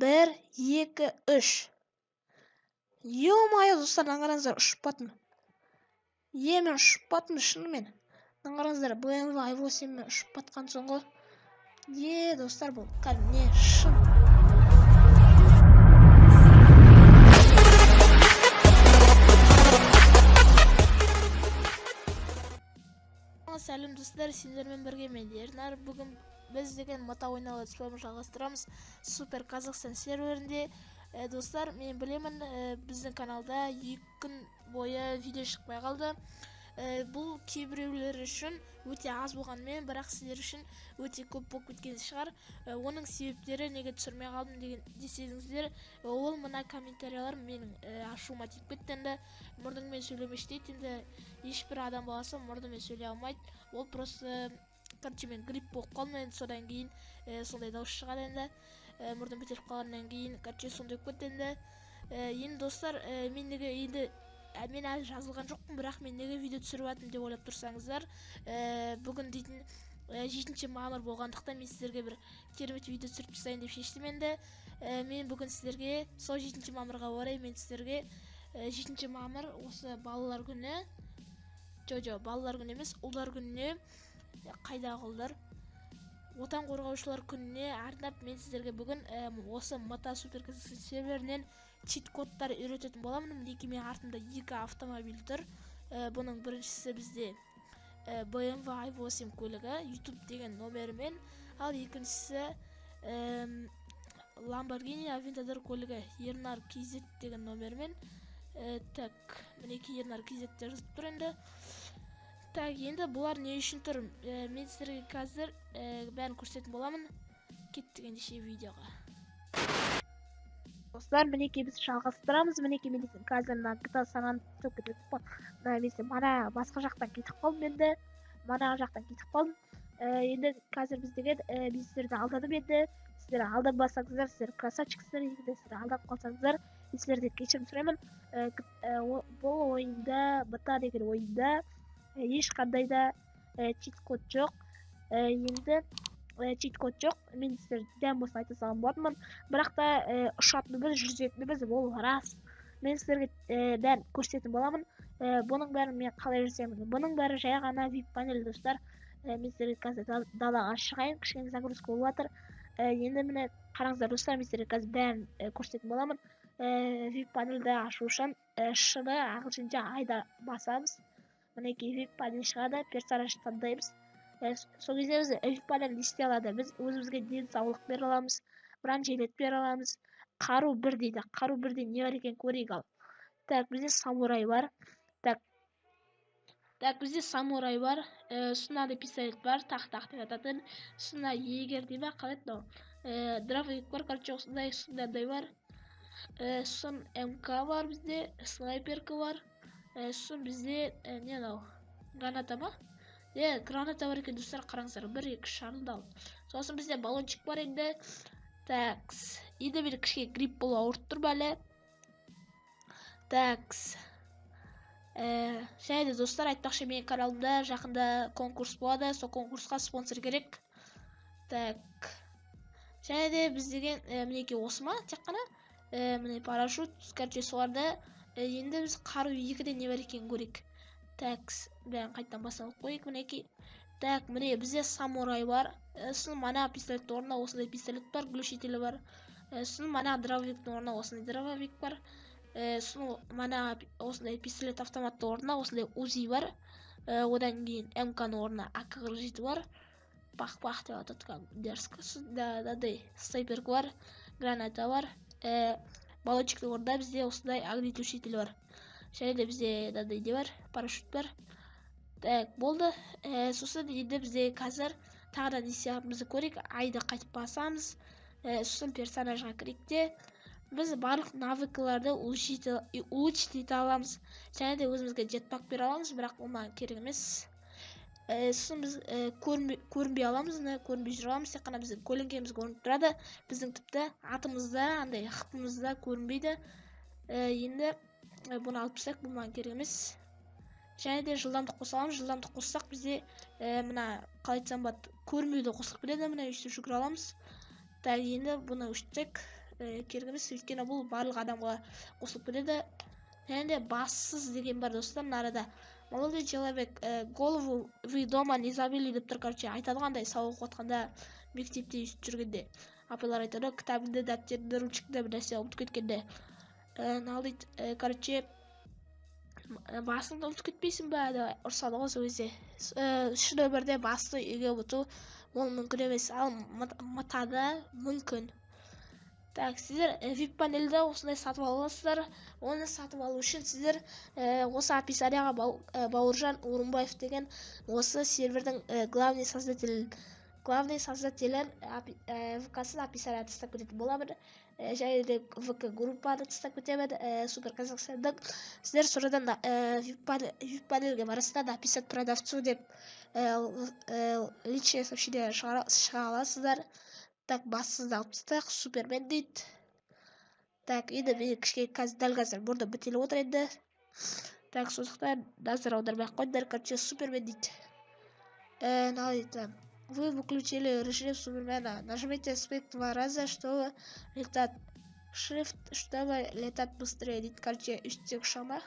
1, 2, 3. Ё-моё, достар, мынаны қараңыздар, ұшып баттым. Е, мен ұшып баттым шынымен. Мынаны қараңыздар, BMW i8 мен ұшып батқан соң ғой. Е, достар, бұл кәдімгі не шын. Сәлем достар, сендермен бірге мен Ернар. Бүгін біз деген мата ойнауды жалғастырамыз Супер Қазақстан серверінде. Достар, мен білемін, біздің каналда 2 күн бойы видео шықпай қалды. Бұл кейбіреулер үшін өте аз болғанымен, бірақ сіздер үшін өте көп болып кеткен шығар. Оның себептері неге түсірмей қалдым деген десеңіздер, ол мына комментариялар менің ашуыма тиіп кетті енді. Мұрныңмен сөйлемеші дейді енді, ешбір адам баласы мұрнымен сөйлей алмайды. Ол просто, короче, мен грипп болып қалдым енді, содан кейін сондай дауыс шығады енді. Мұрным бітеліп қалғаннан кейін, короче, сондай болып кетті енді. Енді достар, мен неге енді, мен әлі жазылған жоқпын, бірақ мен неге видео түсіріп жатырмын деп ойлап тұрсаңыздар, бүгін дейтін, 7 мамыр болғандықтан мен сіздерге бір керемет видео түсіріп тастайын деп шештім енді. Мен бүгін сіздерге сол 7 мамырға орай мен сіздерге, 7 мамыр осы балалар күні, жо-жо, балалар күні емес, ұлдар күніне, қайдағы ұлдар, Отан қорғаушылар күніне арнап мен сіздерге бүгін осы Мата Супер Қазақстан серверінен чит кодтар үйрететін боламын. Мінекей менің артымда 2 автомобиль тұр. Бұның біріншісі бізде, BMW i8 көлігі, YouTube деген номерімен, ал екіншісі, Lamborghini Aventador көлігі, Ернар KZ деген номерімен. Так, мінекей Ернар KZ деп жазып тұр енді. Так, енді бұлар не үшін тұр? Мен сіздерге қазір, бәрін көрсететін боламын. Кеттік ендеше видеоға. Достар, мінекей біз жалғастырамыз. Мінекей мен дейтін қазір мына GTA San Andreas болып кетіп қой. Мына мен сен мана басқа жақтан кетіп қалдым енді. Мана жақтан кетіп қалдым. Енді қазір біз деген, мен сіздерді алдадым енді. Сіздер алданбасаңыздар, сіздер красавчиксіздер. Егер де сіздер алдап қалсаңыздар, мен сіздерден кешірім сұраймын. Бұл ойында, GTA деген ойында, ешқандай да, чит код жоқ. Енді, чит код жоқ. Мен сіздерге дәм болсын айта салған болатынмын. Бірақ та, ұшатынымыз, жүзетініміз ол рас. Мен сіздерге, бәрін көрсететін боламын. Бұның бәрін мен қалай жасаймын? Бұның бәрі жай ғана вип панель, достар. Мен сіздерге қазір далаға шығайын, кішкене загрузка болып жатыр. Енді міне қараңыздар, достар, мен сіздерге қазір бәрін, көрсететін боламын. Вип панельді ашу үшін, шыны ағылшынша айда басамыз. Мінекей вип панель шығады, персонаж таңдаймыз. Сол кезде біз вип панель не істей алады? Біз өзімізге денсаулық бере аламыз, бронежилет бере аламыз. Қару 1 дейді. Қару 1-де не бар екенін көрейік ал. Так, бізде самурай бар. Так. Так, бізде самурай бар. Сосын мынандай пистолет бар, тақ-тақ деп ататын. Сосын мына егер дей ма, қалай еді мынау? Дробовик бар, короче, осындай, сосын бар. Сосын МК бар бізде, снайперка бар. Сосын бізде, не мынау? Граната ма? Граната бар екен, достар, қараңыздар. 1, 2, 3 жарылды ал. Сосын бізде баллончик бар енді. Такс. Енді мені кішкене грипп болып ауырып тұр бәле. Такс. Және де достар, айтпақшы, менің каналымда жақында конкурс болады. Сол конкурсқа спонсор керек. Так. Және де біз деген, мінекей осы ма тек қана? Міне парашют, короче, соларды, енді біз қару 2-де не бар екенін көрейік. Такс, бәрін қайтадан басып алып қояйық мінекей. Так, міне бізде самурай бар. Сосын мана пистолеттің орнына осындай пистолет бар, глушителі бар. Сосын мана дробовиктің орнына осындай дробовик бар. Сосын мана осындай пистолет автоматтың орнына осындай УЗИ бар. Одан кейін МК-ның орнына АК қырық жеті бар. Пах-пах деп атады кәдімгі дерзко. Сосын мынандай снайперка бар, граната бар. Баллончиктің орнында бізде осындай огнетушитель бар. Және де бізде мынандай не бар, парашют бар. Так, болды. Сосын енді бізде қазір тағы да не істей көрейік. Айды қайтып басамыз. Сосын персонажға кірейік те, біз барлық навыкаларды улучшить ете аламыз. Және де өзімізге жетпак бере аламыз, бірақ ол маған керек емес. Сосын біз, көрінбей аламыз, мына көрінбей жүре аламыз, тек қана біздің көлеңкеміз көрініп тұрады. Біздің тіпті атымызда, андай хпымызда көрінбейді. Енді, бұны алып тастайық, бұл маған керек емес. Және де жылдамдық қоса аламыз. Жылдамдық қоссақ бізде, мына қалай айтсам болады, көрінбеуді қосылып келеді. Мына өйстіп жүгіре аламыз. Так, енді бұны өшірсек, Керек емес, өйткені бұл барлық адамға қосылып кетеді. Және де бассыз деген бар, достар, мына арада. Молодой человек, голову вы дома не забыли деп тұр, короче, айтады ғой андай сабақ оқып жатқанда, мектепте өйстіп жүргенде. Апайлар айтады ғой, кітабыңды, дәптеріңді, ручкаңды бір нәрсе ұмытып кеткенде. Мынау дейді, короче, басыңды ұмытып кетпейсің ба деп ұрсады ғой сол кезде. Шын өмірде басты үйге ұмыту ол мүмкін емес, ал мтада мүмкін. Так, сіздер VIP панельді осындай сатып ала аласыздар. Оны сатып алу үшін сіздер осы описанияға Бауыржан Орынбаев деген осы сервердің главный создателі ВК-сын описанияға тастап кететін боламын. Және де ВК группаны тастап кетемін, Супер Казахстандың. Сіздер содан VIP панельге барасыздар, написать продавцу деп личное сообщение шыға аласыздар. Так, бассызды алып тастайық, Супермен дейді. Так, енді мен кішкене қазір, дәл қазір мұрным бітеліп отыр енді. Так, сондықтан назар аудармай ақ қойыңдар, короче, Супермен дейді. Мынау дейді, вы выключили режим Супермена. Нажмите спек 2 раза, чтобы летать. Shift, чтобы летать быстрее дейді. Короче, үстек ұша ма?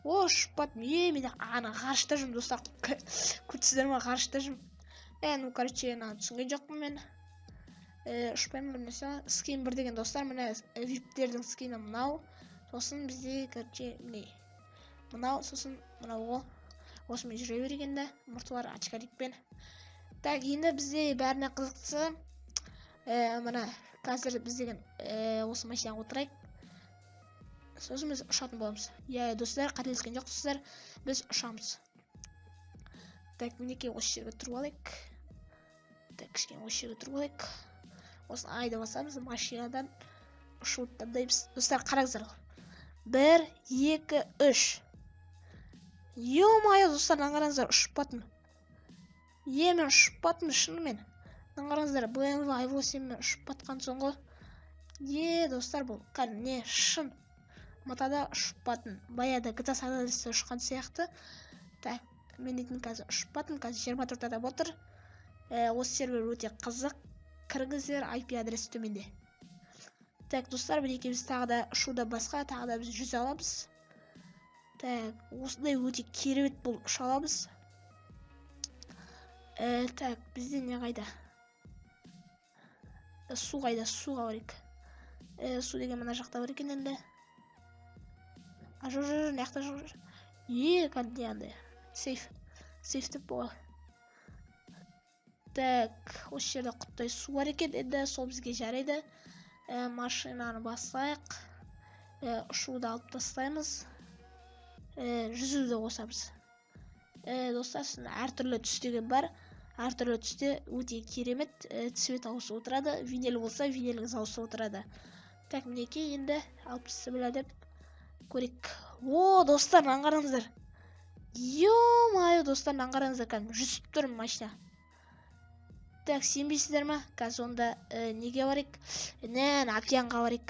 О, ұшпадым. Е, мен ана ғарышта жүрмін, достар. Көрдіңіздер ма, ғарышта жүрмін. Ну, короче, ана түсінген жоқпын мен. Ұшпаймын бір нәрсе. Скин бір деген, достар, міне виптердің скині мынау. Сосын бізде, короче, міне мынау, сосын мынау ғой. Осымен жүре берейік енді, мұрты бар очкарикпен. Так, енді бізде бәріне қызықтысы, мына қазір біз деген осы машинаға отырайық. Сосын біз ұшатын боламыз. Иә, достар, қателескен жоқсыздар, біз ұшамыз. Так, мінекей осы жерге тұрып алайық. Так, кішкене осы жерге тұрып алайық. Осыны айдап басамыз, машинадан ұшуды таңдаймыз. Достар, қараңыздар. 1, 2, 3. Ё-моё, достар, мынаны қараңыздар, ұшып. Е, мен ұшып баттым шынымен. Мынаны қараңыздар, BMW i восемь мен ұшып батқан соң ғой. Е, достар, бұл кәдімгі не, шын. Мтада ұшып баттым. Баяғыда GTA San Andreas'та ұшқан сияқты. Так, мен дейтін қазір ұшып баттым, қазір 24 адам отыр. Осы сервер өте қызық. Кіріңіздер, IP адресі төменде. Так, достар, мінекей біз тағы да ұшудан басқа, тағы да біз жүзе аламыз. Так, осындай өте керемет бұл ұша аламыз. Так, бізде не қайда? Су қайда? Суға барайық. Су деген мына жақта бар екен енді. А, жоқ, жоқ, жоқ, мына жақта жоқ, жоқ. Е, кәдімгідей андай. Сейф. Сейф деп болған. Так, осы жерде құттай су бар екен енді, сол бізге жарайды. Машинаны басайық. Ұшуды алып тастаймыз. Жүзуді қосамыз. Достар, сосын әртүрлі түс деген бар. Әртүрлі түсте өте керемет, цвет ауысып отырады. Винил болса, виниліңіз ауысып отырады. Так, мінекей енді алып бісміллә деп көрейік. О, достар, мынаны қараңыздар. Ё-моё, достар, мынаны қараңыздар, кәдімгі жүзіп тұр машина. Так, сенбейсіздер ма? Қазір онда неге барайық? Нән, океанға барайық.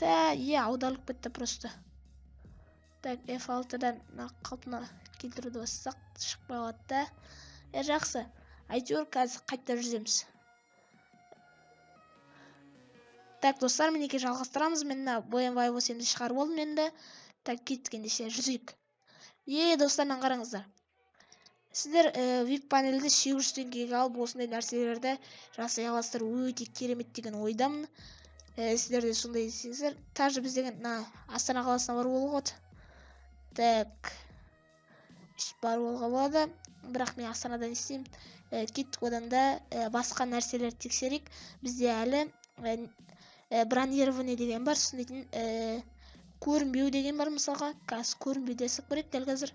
Та, е, аударылып кетті просто. Так, эф алтыдан мына қалпына келтіруді бассақ, шықпай қалады да. Жақсы. Әйтеуір қазір қайта жүземіз. Так, достар, мінекей жалғастырамыз. Мен мына BMW i восемьді шығарып алдым енді. Так, кеттік ендеше, жүзейік. Е, достар, мынаны қараңыздар. Сіздер VIP панельді 800 теңгеге алып, осындай нәрселерді жасай аласыздар. Өте керемет деген ойдамын. Сіздер де сондай десеңіздер. Также біз деген мына Астана қаласына барып алуға болады. Так, барып алуға болады. Бірақ мен Астанада не істеймін? Кеттік одан да, басқа нәрселерді тексерейік. Бізде әлі бронирование деген бар, сосын дейтін көрінбеу деген бар мысалға. Қазір көрінбеу десек көрейік дәл қазір.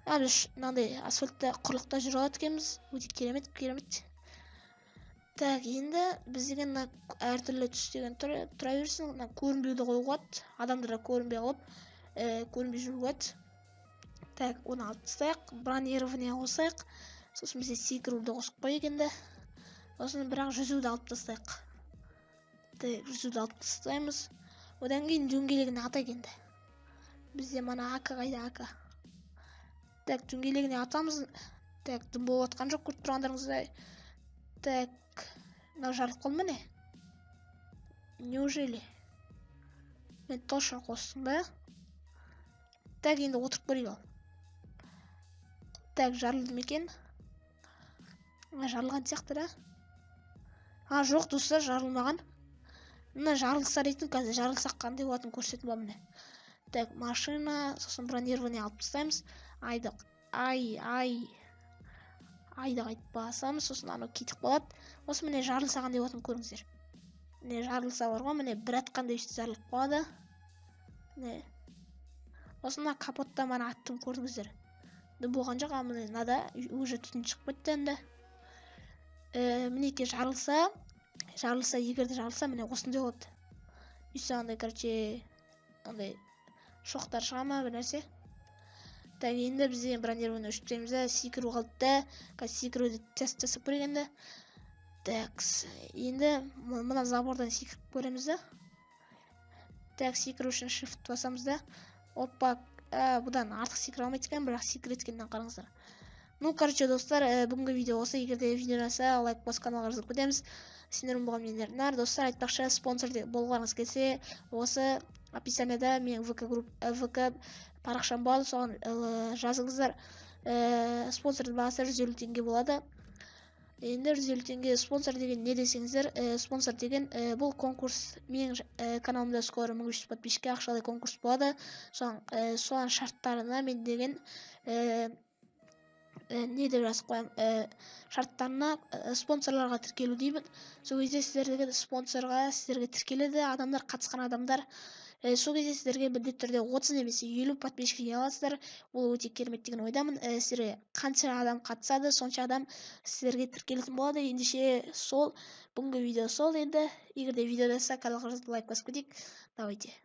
Біз мынандай асфальтта құрлықта жүре алады екенбіз. Өте керемет, керемет. Так, енді біз деген мына әртүрлі түс деген тұра берсін. Мына көрінбеуді қоюға болады. Адамдарға көрінбей қалып, көрінбей жүруге болады. Так, оны алып тастайық, бронирование қосайық. Сосын бізде секіруді қосып қояйық енді. Сосын бірақ жүзуді алып тастайық. Так, жүзуді алып тастаймыз. Одан кейін дөңгелегіне атайық енді. Бізде мына АК қайда, АК? Так, дөңгелегіне атамыз. Так, дым болып жатқан жоқ, көріп тұрғандарыңыздай. Так, Мынау жарылып қалды ма, не? Неужели? Мен точно қостым ба? Так, енді отырып көрейік ал. Так, жарылды ма екен? Жарылған сияқты да. А, жоқ, достар, жарылмаған. Мына жарылса дейтін, қазір жарылсақ қандай болатынын көрсететін боламын, міне. Так, машина, сосын бронирование алып тастаймыз. Айды, ай, ай. Айды қайтып басамыз, сосын анау кетіп қалады. Осы міне жарылса қандай болатынын көріңіздер. Міне жарылса бар ғой, міне бір атқанда өйстіп жарылып қалады. Міне. Сосын мына капотта мана аттым, көрдіңіздер. Енді болған жоқ, а міне мынада уже түтін шығып кетті енді. Мінекей жарылса, жарылса, егер де жарылса, міне осындай болады. Өйстіп андай, короче, андай шоқтар шыға ма бір нәрсе. Так, енді біз деген бронирование өшіріп тастаймыз да, секіру қалды да. Қазір секіруді тест жасап көрейік енді. Так, енді мына забордан секіріп көреміз да. Так, секіру үшін shift басамыз да. Опа, бұдан артық секіре алмайды екен, бірақ секіреді екен, қараңыздар. Ну, короче, достар, бүгінгі видео осы. Егер де видео ұнаса, лайк басып каналға жазылып кетеміз. Сендермен болған мен Ернар. Достар, айтпақшы, спонсор болғыларыңыз келсе, осы описанияда менің ВК групп, ВК парақшам бар, соған жазыңыздар. Спонсордың бағасы 150 теңге болады. Енді 150 теңге спонсор деген не десеңіздер, спонсор деген, бұл конкурс. Менің каналымда скоро 1300 подписчикке ақшалай конкурс болады. Соған шарттарына мен деген, не деп жазып қоямын, шарттарына, спонсорларға тіркелу деймін. Сол кезде сіздер деген спонсорға сіздерге тіркеледі адамдар, қатысқан адамдар. Сол кезде сіздерге міндетті түрде 30 немесе 50 подписчик жинай аласыздар. Ол өте керемет деген ойдамын. Сіздерге қанша адам қатысады, сонша адам сіздерге тіркелетін болады. Ендеше сол бүгінгі видео сол енді. Егер де видео ұнаса, каналға жазылып лайк басып кетейік. Давайте.